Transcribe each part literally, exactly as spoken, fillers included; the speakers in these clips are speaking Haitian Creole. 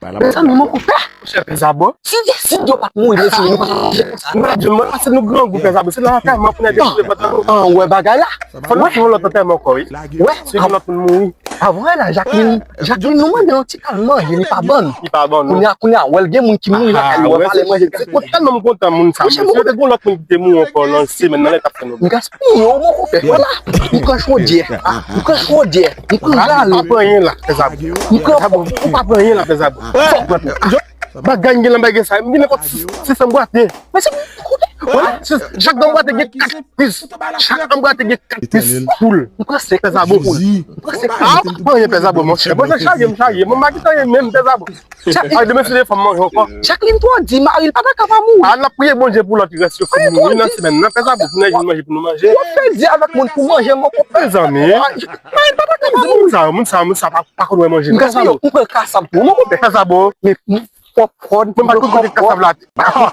Mezanmi, mon konpè. Monchè, Pè Zabo. Si, si yo pa t mouri, mesye, nou pa t ap manje konsa. Mwen, mwen, se nou grangou, Pè Zabo. Se nan lakay mwen pou n al detwi pantalon. An, wè bagay la. Fò nou fè yon lòt antèman ankò, wi. Wè, si yon lòt moun mouri. Avè la, Jacqueline, Jacqueline, nou mande yon ti kal manje, li pa ban nou. Li pa ban nou. Kounye a, kounye a, wè l gen moun ki mouri lakay li, wè, pale manje. Se kontan, mwen kontan moun sa. Monchè, si te gen yon lòt moun ki te mouri ankò nan semèn nan, lè t ap fè nou. M gaspiye yo, mon konpè. Vwala. M pran chodyè. M pran chodyè. M pran gale. Ou pa pran anyen la, Pè Zabo. M pran. Ou pa pran anyen la, Pè Zabo. Fòk mwen pran. Bagay m gen nan bagay sa, m gen nenpòt sis, sis anbwate. Men se, koute, wè, sis, chak anbwate gen kat pis. Chak anbwate gen kat pis poul. M pran senk poul. Pè Zabo. M pran senk poul. Ah, ou pa pran anyen, Pè Zabo, monchè. Monchè, chaje m, chaje. Mwen pa gentan anyen menm, Pè Zabo. Ay, demen se de fanm manje ankò. Jacqueline twò di, mari l pa ta ka pa mouri. Ah, n ap priye Bondye pou lòt rès yo fini mouri nan semèn nan, Pè Zabo, pou nou jwenn manje pou nou manje. Yo fè di avèk moun pou manje, mon konpè. Mezanmi. Mari l pa ta ka pa mouri. Moun sa, moun sa, moun sa pa, pa konn wè manje. M gaspiye, m pran kasab tou, mon konpè. Pè Zabo. Men, Popcorn, mwen pa konn kote kasab la.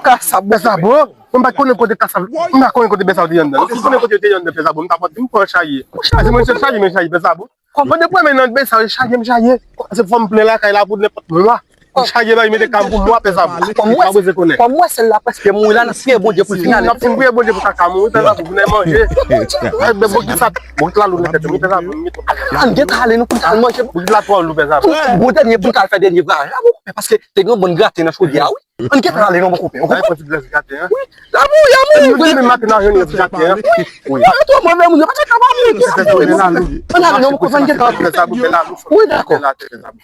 Kasab, Pè Zabo. Mwen pa konnen kote kasab. Mwen pa konnen kote Pè Zabo te anndan. Si konnen kote te anndan, Pè Zabo, m ta pote, m pran chaje. Pase mwen se chaje, men chaje, Pè Zabo. Mwen de pwen men nan Pè Zabo, chaje, m chaje. Pase fò m plen lakay la pou nenpòt mwa. M chaje la, mete kam pou mwa, Pè Zabo. Kòm mwen, kòm mwen, sèl la prèske mouri la, n ap priye Bondye pou l fin ale. N ap fin priye Bondye pou kaka mouri, Pè Zabo, pou n manje. Bon, kisa, bon, la lou nan tèt, Pè Zabo. Ann gen ale, nou pou n al manje. Bouch la twò lou, Pè Zabo. Bon, dènye pou n al fè dènye vwayaj la, mon konpè, paske te gen yon bann graten nan chodyè a, wi. Ann gentan ale non, mon konpè. Ou konprann? Pran ti blès graten an. Wi. Damou, damou. Mwen menm maten nan jwenn ti graten an. Wi. Wi. Yo twò move moun yo, pa ta ka pa moun. Pè Zabo, bèl lalou. Ann ale non, mon konpè, ann gentan. Pè Zabo, bèl lalou. Wi, dakò. Bèl lalou, Pè Zabo.